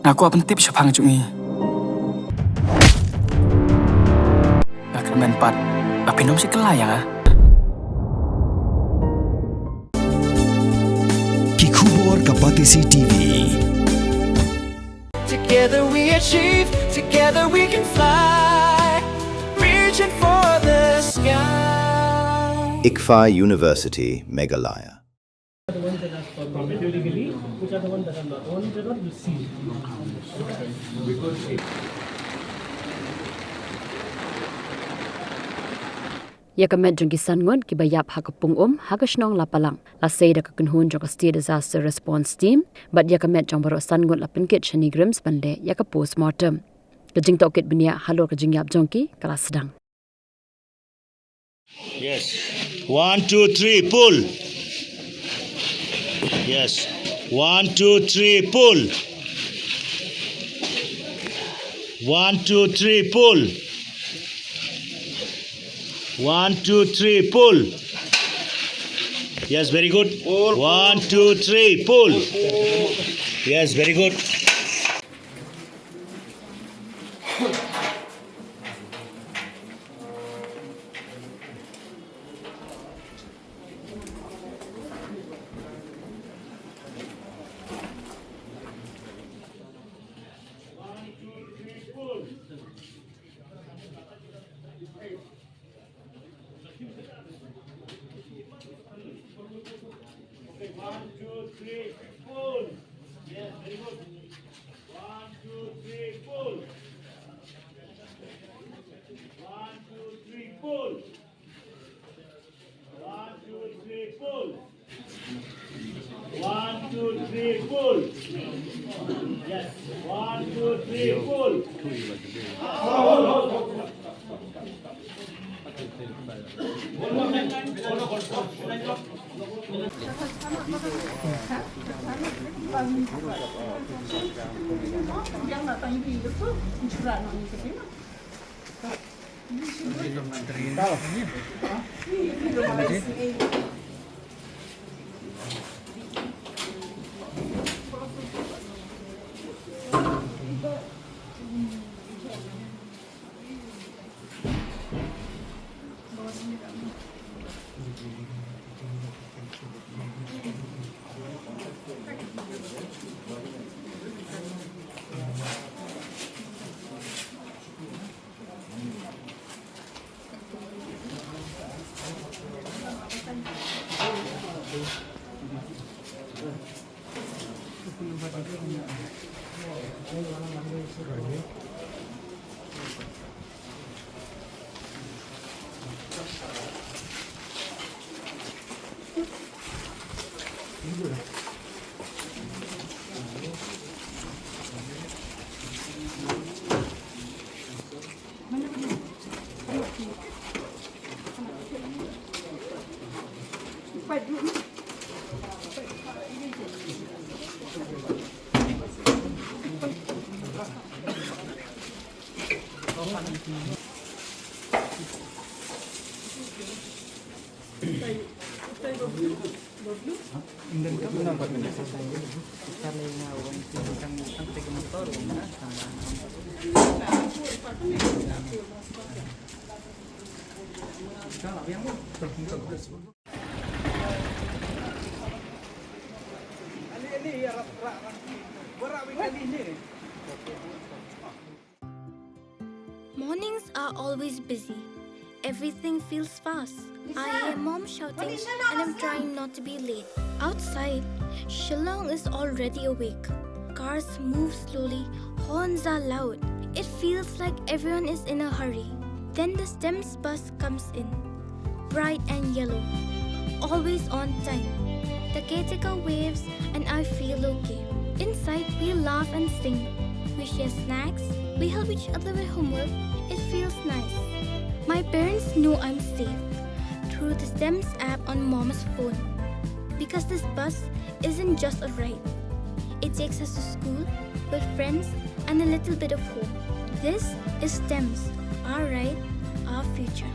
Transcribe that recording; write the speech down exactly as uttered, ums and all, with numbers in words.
Nga kwah pyntip shaphang jong ngi. Nga kyrmen pat ba phin ym shah kylla ïa nga. Ki khubor ka Batesi T V. Together we achieve, together we can fly, reaching for the sky. ICFAI University, Meghalaya. Ïa ka met jong ki san ngut kiba ïap ha ka pung um ha ka shnong Lapalang la sei da ka kynhun jong ka State Disaster Response Team, bad ïa ka met jong baroh san ngut la pynkit sha NEIGRIHMS ban leh ïa ka post mortem. Ka jingtohkit bniah halor ka jingïap jong ki ka la sdang. Yes. One, two, three, pull. Yes. One, two, three, pull. One, two, three, pull. One, two, three, pull. Yes, very good. Pull, pull. One, two, three, pull. Yes, very good. Okay, one, two, three, pull. Yes, very good. One, two, three, pull. One, two, three, pull. One, two, three, pull. One, two, three, pull. Yes. One, two, three, pull. Mornings are always busy. Everything feels fast. I hear mom shouting and I'm trying not to be late. Outside, Shillong is already awake. Cars move slowly, horns are loud. It feels like everyone is in a hurry. Then the STEMS bus comes in. Bright and yellow. Always on time. The caretaker waves and I feel okay. Inside, we laugh and sing. We share snacks. We help each other with homework. It feels nice. My parents know I'm safe through the STEMS app on mom's phone. Because this bus isn't just a ride. It takes us to school, with friends, and a little bit of hope. This is STEMS, our ride, our future.